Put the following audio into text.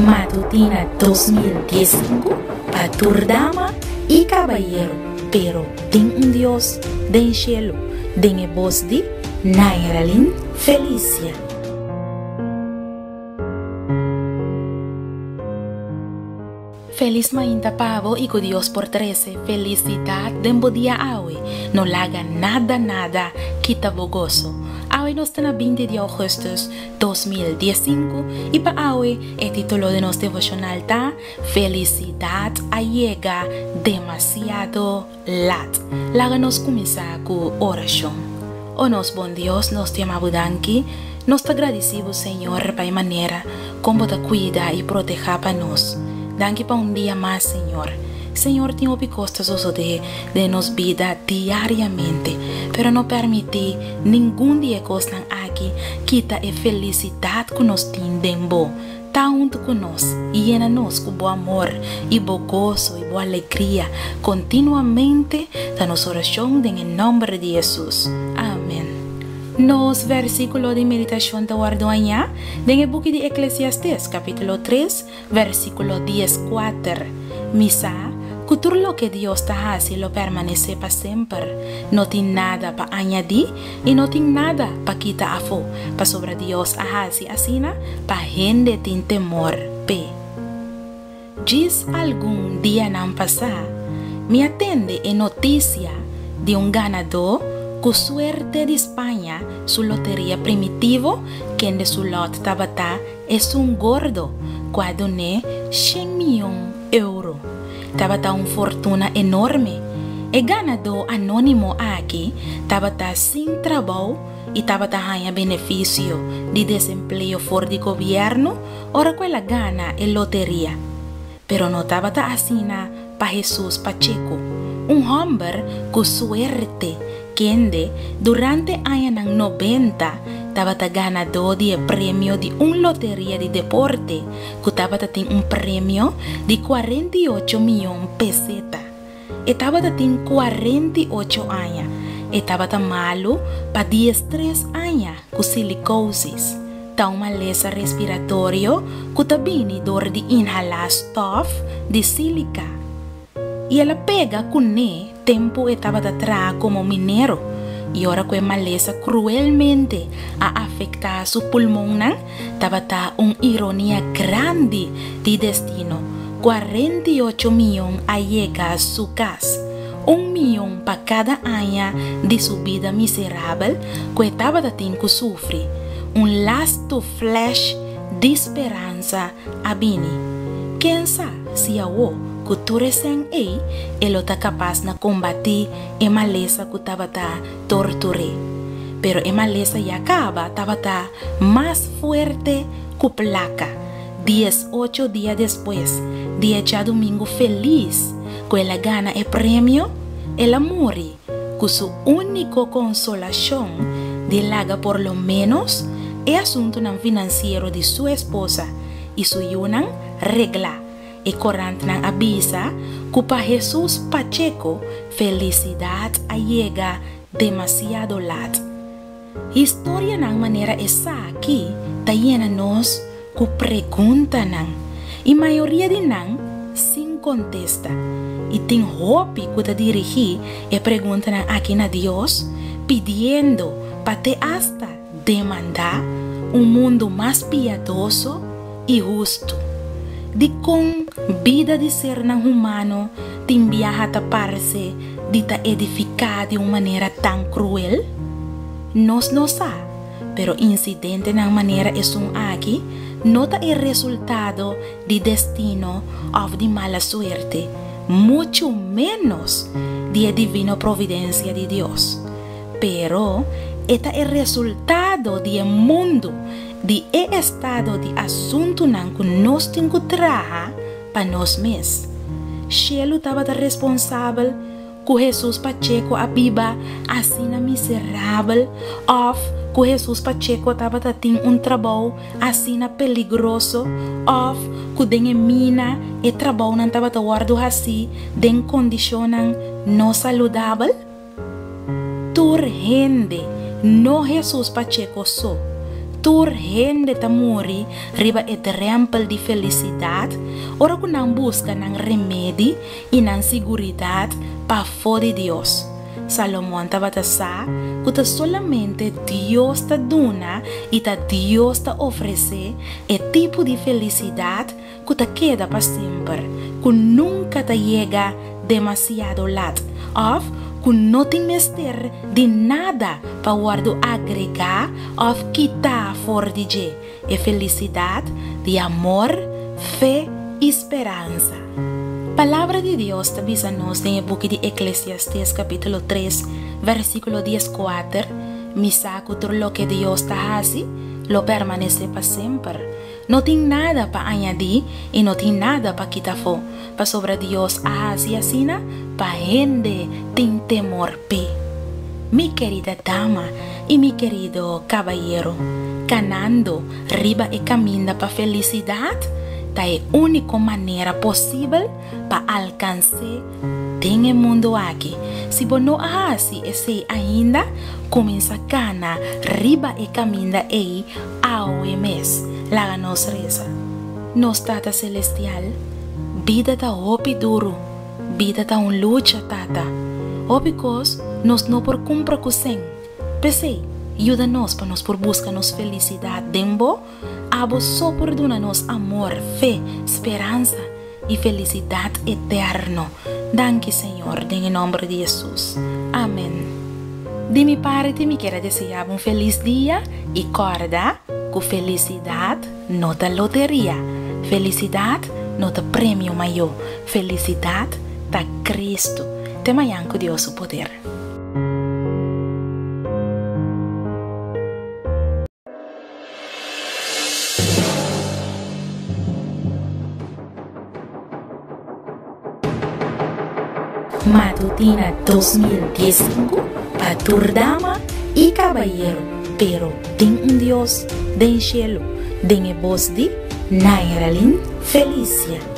Matutina 2015 pa tur dama y cabayero, pero tin un Dios den cielo, den e bos di Nairalyn Felicia. Felis mainta pa bo y cu Dios por trece felicidad den bo dia awe. No laga nada nada kita bo goso. Awe nos ta na 20 di augustus 2015 y pa awe e titulo di nos devocional ta Felicidad a yega demasiado lat. Laga nos cuminsa cu oracion. O nos bon Dios, nos ta yama bo danki. Nos ta gradici bo, Señor, pa e manera con bo ta cuida y proteha pa nos. Danki pa un dia mas, Señor. Señor, tin hopi cos ta sosode den nos bida diariamente, pero no permiti ningun di e cosnan aki kita e felicidad cu nos tin den bo. Ta huntu ku nos i yena nos ku bo amor i bo goso i bo alegria kontinuamente ta nos orashon den e nòmber di Hesus. Amen. Nos vèrsikulo di meditashon ta wòrdu hañá den e buki di Eklesiastes, kapítulo tres, vèrsikulo dieskuater. Mi sa ku tur loke Dios ta hasi lo permanesé pa semper. No tin nada pa añadí i no tin nada pa kita afó, pasobra Dios a hasi asina pa hende tin temor p'e. Djis algun dianan pasá, mi a tende e notisia di un ganadó ku suerte di Spaña su loteria primitivo kende su lòt tabata esun gordo ku a dun'é shen mion euro. Tabata un fortuna enorme. E ganadó anónimo aki tabata sin trabou i tabata haña benefisio di desempleo for di gobièrnu ora ku el a gana e loteria. Pero no tabata asina pa Hesus Pacheco, un hòmber ku suerte kende durante añanan nobenta tabata ganadó di e premio di un loteria di deporte ku tabata tin un premio di 48 mion peseta. E tabata tin 48 aña. E tabata malu pa 13 aña ku silikosis, ta un malesa respiratorio ku ta bini dor di inhalá stòf di sílika. I el a pega kuné tempu e tabata traha komo minero, i ora ku e malesa kruelmente a afektá su pulmonnan, tabata un ironia grandi di destino, 48 mion a yega su kas, un mion pa kada aña di su bida miserabel ku e tabata tin ku sufri. Un lastu flash di speransa a bini. Ken sa si awo ku tur esèn ei e lo ta kapas na kombatí e malesa ku tabata tortur'é. Pero e malesa ya kaba tabata mas fuerte ku plaka. 18 dia despues di e djadumingu felis ku el a gana e premio, el a muri ku su úniko konsolashon di laga por lo ménos e asuntunan finansiero di su esposa i su yunan reglá. E korantnan a bisa ku pa Hesus Pacheco felisidat a yega demasiado lat. Historianan manera esaki ta yena nos ku preguntanan i mayoria di nan sin kontesta. I tin hopi ku ta dirigí e preguntanan aki na Dios pidiendo pa te asta demandá un mundu mas piadoso i hustu. Dikon bida di sernan humano tin biaha ta parse di ta edifiká di un manera tan kruel? Nos no sa, pero insidentenan manera esun aki no ta e resultado di destino òf di mala suerte, muchu ménos di e divino providensia di Dios. Pero e ta e resultado di e mundu, di e estado di asuntunan ku nos tin ku traha pa nos mes. Shelu tabata responsabel ku Hesus Pacheco a biba asina miserabel òf ku Hesus Pacheco tabata tin un trabou asina peligroso òf ku den e mina e trabounan tabata wòrdu hasí den kondishonnan no saludabel? Tur hende, no Hesus Pacheco so. Tur hende ta muri riba e drèmpel di felisidat ora ku nan buska nan remedi i nan siguridat pafó di Dios. Salomon tabata sa ku ta solamente Dios ta duna i ta Dios ta ofresé e tipo di felisidat ku ta keda pa semper, ku nunka ta yega demasiado lat òf ku no tin mester di nada pa wòrdu agregá òf kitá for di dje, e felisidat di amor, fe i speransa. Palabra di Dios ta bisa nos den e buki di Eklesiastes kapítulo tres, versíkulo dieskuater, Mi sa ku tur loke Dios ta hasi lo permanesé pa semper. No tin nada pa añadí i no tin nada pa kita afó, pasobra Dios a hasi asina pa hende tin temor p'e. Mi kerida dama i mi kerido kabayero, kanando riba e kaminda pa felisidat ta e úniko manera posibel pa alkans'é den e mundu aki. Si bo no a hasi esei ainda, kuminsá kana riba e kaminda ei awe mes. Laga nos resa. Nos Tata Selestial, bida ta hopi duru, bida ta un lucha, Tata. Hopi kos nos no por kumpra ku sen. P'esei, yuda nos pa nos por buska nos felisidat den Bo. Abo so por duna nos amor, fe, speransa i felisidat eterno. Danki, Señor, den e nomber di Jesus. Amen. Di mi parti mi kier a desea bo un felis dia i kòrda ku felisidat no ta loteria, felisidat no ta premio mayó, felisidat ta Cristo. Te mañan ku Dios su poder. Matutina 2015 pa tur dama y cabayero, pero tin un Dios den cielo, den e bos di Nairalyn Felicia.